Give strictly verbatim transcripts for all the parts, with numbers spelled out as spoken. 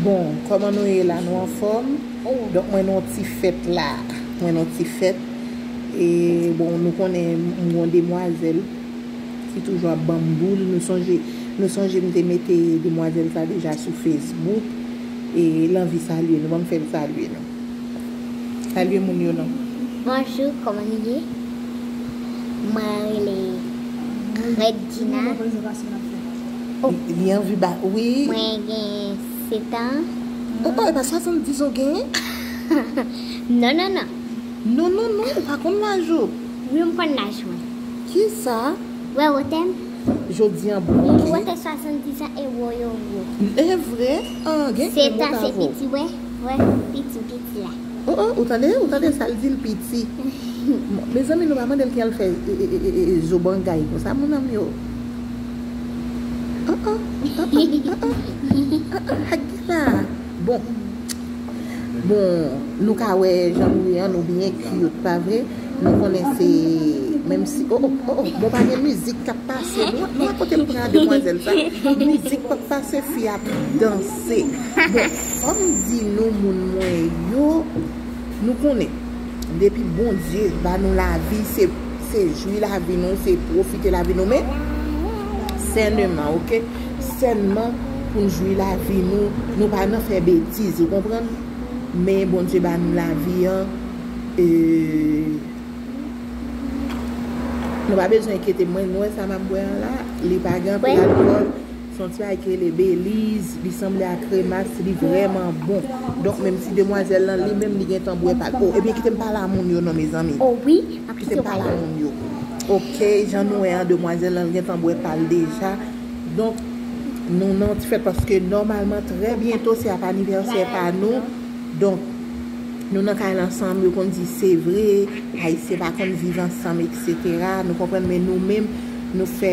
Bon, kòman nou ye la? Nou anfòm? Donk, mwen nan yon ti fèt la. Mwen nan yon ti fèt. E, bon, nou konnen m gon demwazèl ki toujou ap ban m boul. Nou sonje, nou sonje m te mete demwazèl sa deja sou Facebook. E l anvi salye nou. Ban m fè l salye nou. Salye moun yo non. Bonjou, kòman nou ye? Mwen rele Regina. Li anvi ba, wi. Mwen gen sèt an. Oh, oh, e pa swasanndiz ou genyen? Non, non, non. Non, non, non, ou pa konn laj ou. Wi, m konn laj mwen. Kisa? Wè, wotè m. Jodi an bon. Wotè swasanndiz an e wo yo wo. E vre? An, gen Se ta se piti, wè. Wè, piti, piti la. Oh, oh, ou tande? Ou tande sa l di l piti? Mezanmi, nou pa mande l ki al fè e, e, e, e, e, zo bangay konsa, moun an m yo. Oh, oh, oh, oh, oh, oh, oh, oh, Hagila. Bon. Bon, nou ka wè jan nou ye an, nou byen cute, pa vre? Nou konnen se, menm si, oh, oh, oh, oh, bon, pa gen mizik k ap pase. Nou, nou a kote m pran demwazèl sa. Mizik p ap pase, fi ap danse. Bon, fò m di nou, moun mwen yo, nou konnen. Depi Bondye ba nou lavi, se, se jwi lavi nou, se pwofite lavi nou. Men, sènman, oke? Sènman, pou n jwi lavi nou, nou pa nan fè betiz, ou konprann? Men Bondye ba nou lavi an, e, nou pa bezwen enkyete. Mwen, nou wè sa m ap bwè an la, li pa gen anpil alkòl. Se yon ti bagay ki rele Belize, li sanble a kremas, li vrèman bon. Donk, menm si demwazèl lan, li menm, li gentan bwè pa l. Oh, ebyen, kite m pale a moun yo non, mezanmi. Oh, wi, m ap Kite m pale a moun yo. Oke, jan nou wè an, demwazèl lan, li gentan bwè pa l deja. Donk, nou nan yon ti fèt, paske nòmalman, trè byento, se ap anivèsè pa nou. Donk, nou nan kay la ansanm, yo konn di se vre, Ayisyen pa konn viv ansanm, etsetera. Nou konprann, men nou menm, nou fè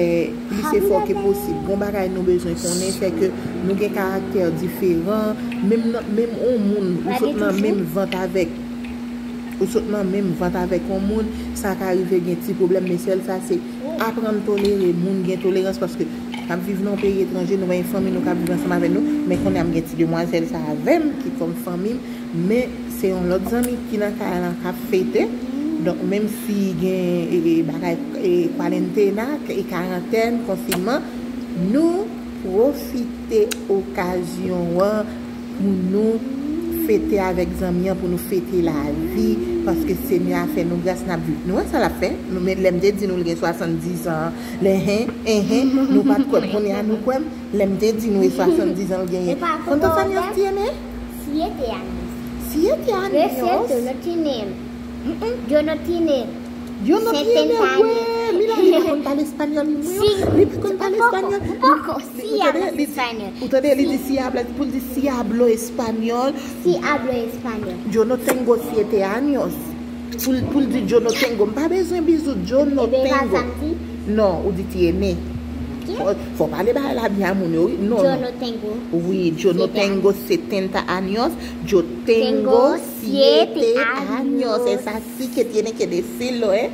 plis efò ke posib. Gon bagay nou bezwen konnen, fè ke nou gen karaktè diferan. Menm nan, menm yon moun, ou sot nan menm vant avèk, ou sot nan menm vant avèk yon moun, sa ka rive gen ti pwoblèm, men sèl sa se aprann tolere moun, gen tolerans, paske n ap viv nan yon peyi etranje, nou pa gen fanmi nou k ap viv ansanm avèk nou, men kounye a m gen ti demwazèl sa avè m ki kòm fanmi m, men se yon lòt zanmi ki nan kay lan k ap fete. Donk, menm si gen, e, e, bagay, e, kwarantena, e, karantèn, konfinman, nou pwofite okazyon an pou nou fete avèk zanmi an, pou nou fete lavi, paske Senyè a fè nou gras, n ap viv. Nou wè sa l ap fè? Nou, men lè m te di nou l gen swasanndiz an, lè, hen, enhen, nou pa t kwè m, kounye a nou kwè m. Lè m te di nou e swasanndiz an l genyen. Kontan Sanyòs ti ene? Siete años. Siete años? Yo no tiene. Yo no tiene, wè. Mila, li pa konn pale espanyòl, li mwen. Li pa konn pale espanyòl. Un poco, sí hablas español. Ou tande, li di si habla, pou l di si hablo español. Sí hablo español. Yo no tengo siete años. Pou l, pou l di yo no tengo. M pa bezwen bizou, yo no tengo. Non, ou di tiene. Fò, fò pale bagay la byen a moun yo, wi. Non, Yo non. No tengo. Wi, yo no tengo setenta años, yo tengo siete años. Es así que tiene que decirlo, eh?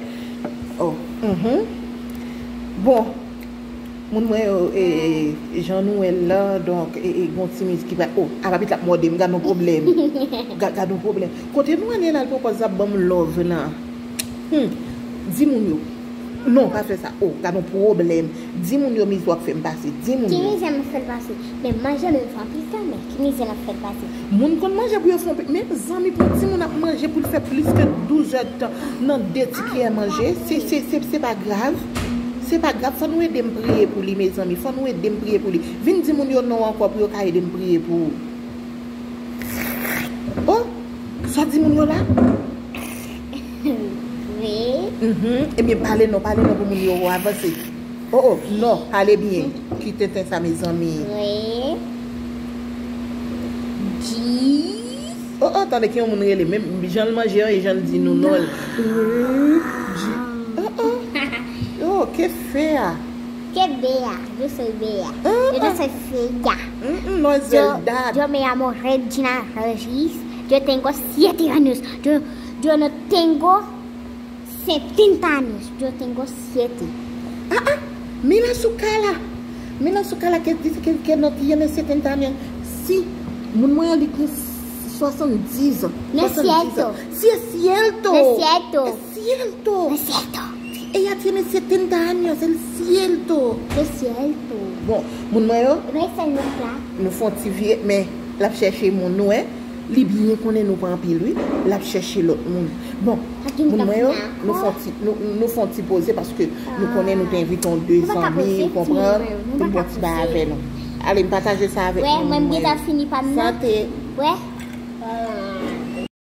Oh, mhm. Bon, moun mwen yo, e, jan nou wè l la, donk, e, e, gon ti mizik ki pa, oh, apa pitit la ap mòde m, gad yon pwoblèm. Ga-, gad yon pwoblèm. Kote nou ale la, l poko zap ban m love la. Hmm, di moun yo. Non, pa fè sa. Oh, gad yon pwoblèm. Di moun yo mizè w ap fè m pase. Di moun yo. Ki mizè m ap fè l pase? Men manje menm fè anpil tan, men ki mizè l ap fè l pase? Moun konn manje pou yo fè yon pe-, men zanmi, pou yon timoun ap manje pou l fè plis ke douz èdtan nan de ti kiyè manje, se, se, se, se pa grav. Se pa grav, fò nou ede m priye pou li, mezanmi. Fò nou ede m priye pou li. Vin di moun yo non ankò pou yo ka ede m priye pou ou. Oh, sa di moun yo la? Wi. Mhm. Ebyen, pale non, pale non pou moun yo avanse. Oh, oh, non, pale byen. Ki tenten sa, mezanmi. Wi. Di. Oh, oh, tande ki yon moun rele. Menm jan l manje an, e jan l di nou non l. Wi, di. Oh, oh. Oh, ke fè a? Ke bea, yo soy bea. Yo no soy fea. Mm, mm, no es verdad. Yo me llamo Regina Regis. Yo tengo siete años. Yo, yo no tengo setenta años. Yo tengo siete. Ah, ah. Mira su cara. Mira su cara que dice que, que no tiene setenta años. Sí. Moun mwen an, li gen swasanndizan. Lo swasanndizan. Siento. Si es cierto. Lo siento. Es cierto. Lo siento. Ella tiene setenta años, el cierto. Lo siento. Bon, moun mwen yo, Resa en la. nou fè yon ti vire, men l ap chèche moun nou, wè. Li byen konnen nou pa anpil, wi. L ap chèche lòt moun. Bon, Akin moun mwen yo, kapna. Nou fè yon ti, nou, nou fè yon ti poze paske nou konnen nou te envite yon de Nou pa ka zanmi, poze, ou konprann, nou pou n pa fè yon ka ti bagay poze. Avè nou. Ale, m pataje sa avèk Wè, nou. mwen m Moun gentan mwen. Fini pa m nan. Sante. Wè.